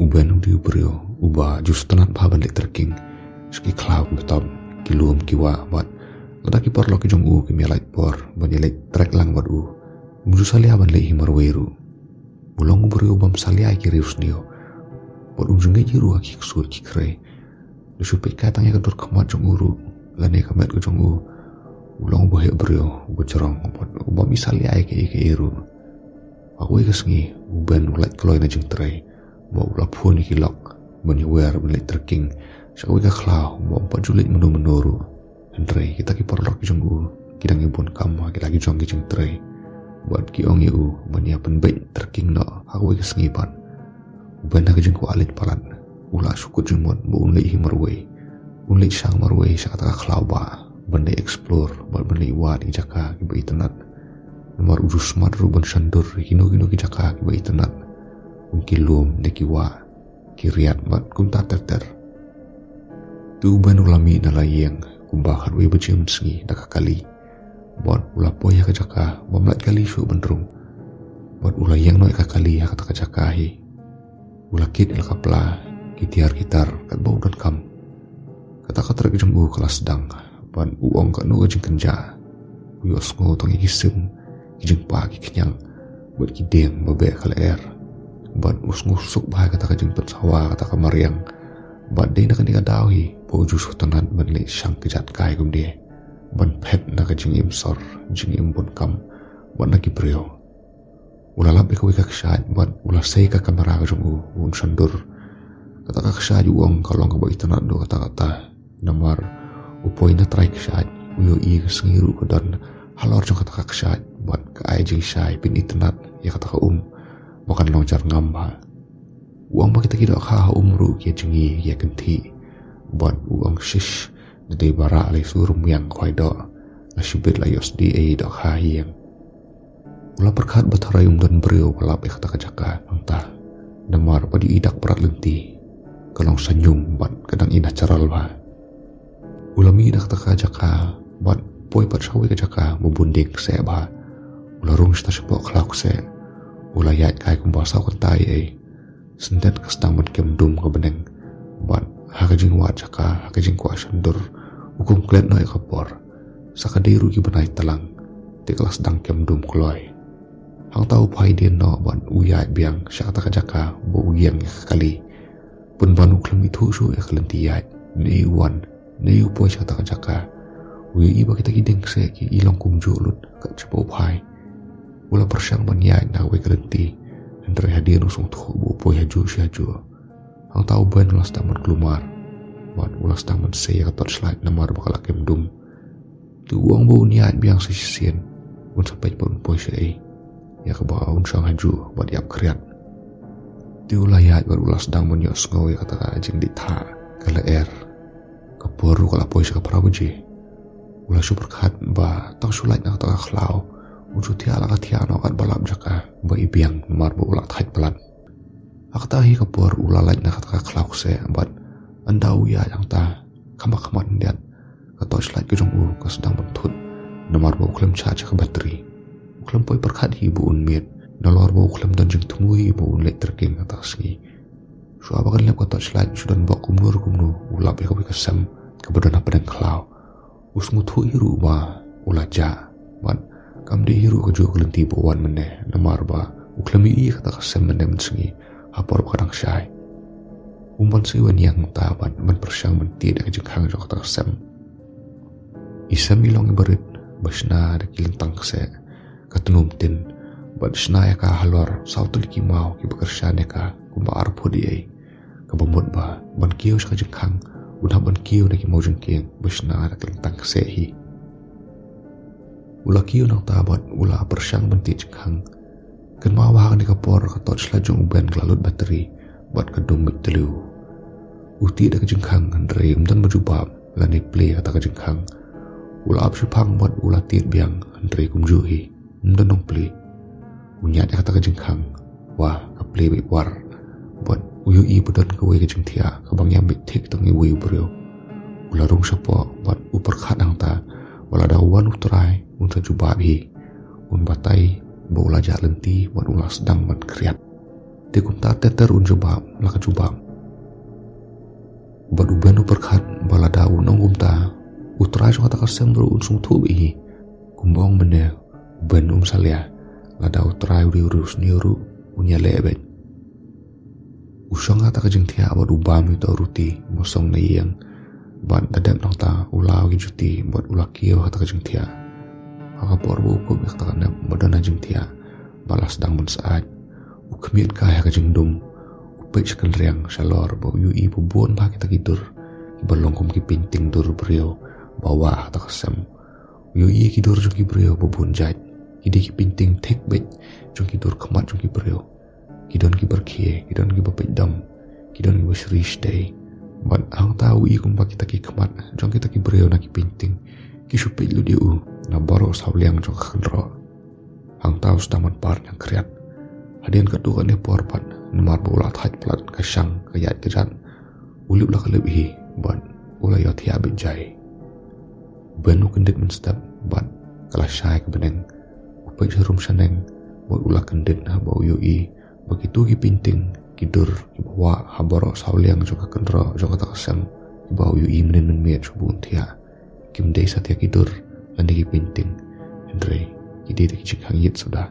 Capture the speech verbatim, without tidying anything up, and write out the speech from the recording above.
U Ben u dei u briew uba ju sngewtynnat bha ban leit trekking sha ki khlaw ki btop, ki lum ki wah, bad lada ki paralok ki jong u kim ïa lait por ban ïa leit trek lang bad u, um ju salia ban leit hi marwei ruh. U long u briew bym salia ïa ki riewsniew bad um ju ngeit hi ruh ha ki ksuid ki khrei. Lada shu peit kai tang ïa ka dur khmat jong u ruh lane ka met ka jong u, u long uba heh briew, uba jrong, bad u bym ïa salia ïa kaei kaei ruh. Ha kawei ka sngi u Ben u lait kloi na jingtrei bad u la phone ïa ki lok ban ïa wer ban leit trekking sha kawei ka khlaw bym pat ju leit mynno mynno ruh. Hynrei kita ki paralok ki jong u ki dang ïa bun kam ha kita ki jong ki jingtrei, bad ki ong ïa u ban ïa pynbeit trekking noh ha kawei ka sngi pat. U Ben ha ka jingkwah leit palat u la shu kut jingmut ba un leit hi marwei, un leit shang marwei sha kata ka khlaw ba ban leit explore bad ban leit wad ki jaka kiba itynnat. Namar u ju smat ruh ban shon dur ïa kino kino ki jaka kiba itynnat, kum ki lum ne ki wah, ki riat bad kumta ter ter. Te u Ben u la mih na la ïing kumba khatwei baje mynsngi da ka kali bad u la poi ha ka jaka bym lait kali shuh ban rung, bad u la ïeng noh ïa ka kali ha kata ka jaka hi. U la kit ïa la ka pla, ki tiar ki tar katba u donkam. Kata ka trek jong u ka la sdang bad u ong katno ka jingkynjah. U ïohsngew tang ïa ki sim, ki jingpah ki khñiang bad ki dieng ba beh ka lyer. Bad u sngewsuk bha ïa kata ka jingpynsawa, kata ka mariang. Bad dei na kane ka daw hi ba u ju sngewtynnat ban leit shang kjat kai kumne, ban phet na ka jingim sor, jingim bun kam bad na ki briew. U la lap ïa kawei ka kshaid bad u la sei ka kamera ka jong u, un shon dur. Kata ka kshaid u ong ka long kaba itynnat duh katta katta. Namar u poi na trai kshaid, u ïohi ka sngi ruh ka don halor jong kata ka kshaid bad ka ai jingshai pynitynnat ïa kata ka um ba kan long jar ngam bha. U ong ba kita ki dohkha ha um ruh ki ïa jngi, ki ïa kynthih. Bad u ong, "Shish, da dei ba rah lei sur miang khwai doh. Nga shibit la ïohsdie ei dohkha ha ïing." U la pyrkhat ba tharai um don briew ba lap ïa kata ka jaka hangta. Namar ba dei i dak prat lynti, ka long sha ñium bad ka dang i natural bha. U la mih na kata ka jaka bad poi pat sha kawei ka jaka ba bun dieng kseh bha. U la rung shata shapoh khlaw kseh. U la ïaid kai kumba saw kynta ei ei. Syndet ka sdang ban kem dum ka bneng. Bad ha ka jingwad jaka, ha ka jingkwah shon dur, u kum klet noh ïa ka por. Sa ka dei ruh ki bnai tlang, te ka la sdang kem dum kloi. Hangta u phai dien noh bad u ïaid biang sha kata ka jaka ba u ïeng ïa ka kali. Pynban u khlem ithuh shuh ïa ka lynti ïaid, ne u wan ne u poi sha kata ka jaka. U ïohi ba kita ki dieng kseh ki i long kumjuh lut kat shaba u phai. U la pyrshang ban ïaid na kawei ka lynti, hynrei hadien u sngewthuh ba u poi hajuh shi hajuh. Hangta u Ben u la sdang ban kulmar bad u la sdang ban sei ïa ka torchlight namar ba ka la kem dum. Te u ong ba un ïaid biang sa shisien, un sa peit ba un poi shaei, ïa kaba un shong hajuh bad ïap khriat. Te u la ïaid bad u la sdang ban ïohsngew ïa kata ka jingdih thah, ka lyer. Ka por ruh ka la poi sha ka phra baje. U la shu pyrkhat ba tang shu lait na kata ka khlaw, un shu thiah la ka thiah noh katba lap jaka ba i biang namar ba u la thait palat. Ha kata hi ka por u la lait na kata ka khlaw kseh bad ynda u ïaid hangta, kham ba khmat khyndiat, ka torchlight ka jong u ka sdang ban thut namar ba u khlem charge ïa ka battery. U khlem poi pyrkhat hi ba un miet nalor ba u khlem don jingthmu hi ba un leit trekking kata ka sngi. Shuwa ba kan lep ka torchlight, shu don bok kumno re kumno, u lap ïa kawei ka sem kaba don hapdeng khlaw. U sngewthuh hi ruh ba u la jah bad kam dei hi ruh kajuh ka lynti ba u wan mynne, namar ba u khlem ïohi ïa kata ka sem mynne mynsngi ha por ba ka dang shai. Um ban siew ban ïeng hangta bad ban pyrshang ban tied ïa ka jingkhang jong kata ka sem. I sem i long iba rit, ba shna da ki lyntang kseh, ka tnum tin, bad shna ïa ka halor saw tylli ki maw kiba kyrshan ïa ka kumba ar phut ei ei. Kaba mut ba ban kiew sha ka jingkhang, un hap ban kiew na ki maw jingkieng ba shna da ki lyntang kseh hi. U la kiew nangta bad u la pyrshang ban tied jingkhang. Kynmaw ba ha kane ka por ka torchlight jong u Ben ka la lut battery bad ka dum beit tliw. U tied da ka jingkhang hynrei um don ba jubab lane plie kata ka jingkhang. U la ap shiphang bad u la tied biang hynrei kumjuh hi, um don nongplie. U ñiad ïa kata ka jingkhang, wah, ka plie beit war. Bad u ïohi ba don kawei ka jingthiah kaba ngiam beit thik tang iwei u briew. U la rung shapoh bad u pyrkhat hangta ba lada u wan u trai un sa jubab hi. Un batai ba u la jah lynti bad u la sdang ban khriat. Te kumta ter ter un jubab la ka jubab. Bad u Ben u pyrkhat ba lada u nong kumta, u trai jong kata ka sem ruh un sngewthuh bad hi. Kumba ong mynne, u Ben um salia. Lada u trai u dei u riewsniew ruh, un ïaleh beit. U shong ha kata ka jingthiah bad u bam ïa uta u ruti ba u song na ïing. Bad da dep nangta u la ki juti bad u la kiew ha kata ka jingthiah. Ha ka por ba u kup ïa kata ka nep ba don ha jingthiah, ba la sdang ban syaid, u khmied kai ha ka jingdum. U peit sha kynriang shalor bad u ïohi ba bun bha kita ki dur kiba long kum ki painting dur briew ba wah ha kata ka sem. U ïohi ki dur jong ki briew ba bun jait. Ki dei ki painting thik beit jong ki dur khmat jong ki briew. Ki don kiba rkhie, ki don kiba peit dom, ki don kiba shri shdei. Bad hangta u ïohi kumba kita ki khmat jong kita ki briew na ki painting ki shu peit lut ïa u na baroh saw liang jong ka kynroh. Hangta u sdang ban par ñiangkhriat. Hadien katto katne por pat, namar ba u la thait palat ka shang ka ïaid ka jat, u lip la ka lip hi bad u la ïohthiah beit jai. U Ben u kyndit mynstep bad ka la shai ka bneng. U peit sharum shaneng bad u la kyndit haba u ïohi ba kito ki painting ki dur kiba wah ha baroh saw liang jong ka kynroh jong kata ka sem, kiba u ïohi mynnin mynmiet shuh ba un thiah, kim dei satia ki dur lane ki painting, hynrei ki dei da ki jingkhang ïit suda.